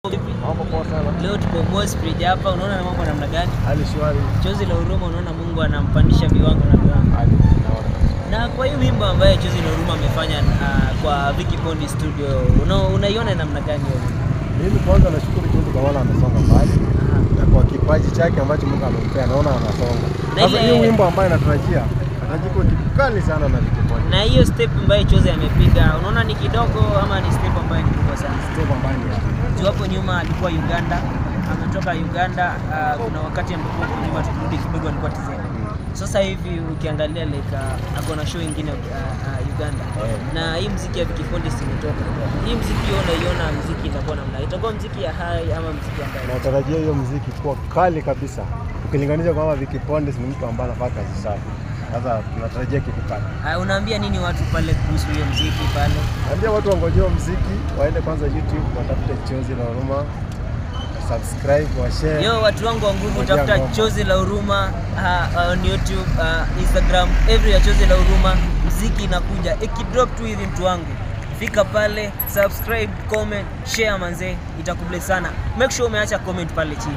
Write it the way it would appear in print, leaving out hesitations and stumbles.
Vipi? Mambo poa sana. Leo tuko Moi's Bridge hapa, unaona mambo namna gani? Hali shwari. Chozi la Huruma, unaona Mungu anampandisha viwango na viwango. Hali naona. Na kwa hii wimbo ambaye Chozi la Huruma amefanya kwa Vicky Pondi Studio, unaiona namna gani wewe? Mimi kwanza nashukuru Chozi kwa maana amesonga mbali na kwa kipaji chake ambacho Mungu amempea naona anasonga. Na Sasa ile hiyo wimbo ambayo natarajia atajikwa kitu kali sana na Vicky Pondi. Na hiyo step ambayo Chozi amepiga, unaona ni kidogo ama ni step ambayo ni kubwa sana? Step ambayo ni ya Juu hapo nyuma alikuwa Uganda, ametoka Uganda. Kuna wakati ambapo huko nyuma tukirudi kidogo alikuwa TZ. Sasa hivi ukiangalia like ako na show ingine Uganda. Na hii muziki ya Vicky Pondi imetoka. Hii muziki wewe unaiona muziki itakuwa namna? Itakuwa muziki ya high ama muziki ya ndani? Natarajia hiyo muziki kuwa kali kabisa. Ukilinganisha kwamba Vicky Pondi ni mtu ambaye anafanya kazi safi. Sasa tunatarajia kitu kali. Unaambia nini watu pale kuhusu hiyo muziki pale? Naambia watu wangojee muziki, waende kwanza YouTube, watafute Chozi la Huruma, subscribe, wa share. Yo, watu wangu wa nguvu, Ngojea tafuta ngoma. Chozi la Huruma on YouTube, Instagram, every ya Chozi la Huruma, muziki inakuja ikidrop tu hivi, mtu wangu, fika pale, subscribe, comment, share manze, itakubless sana. Make sure umeacha comment pale chini.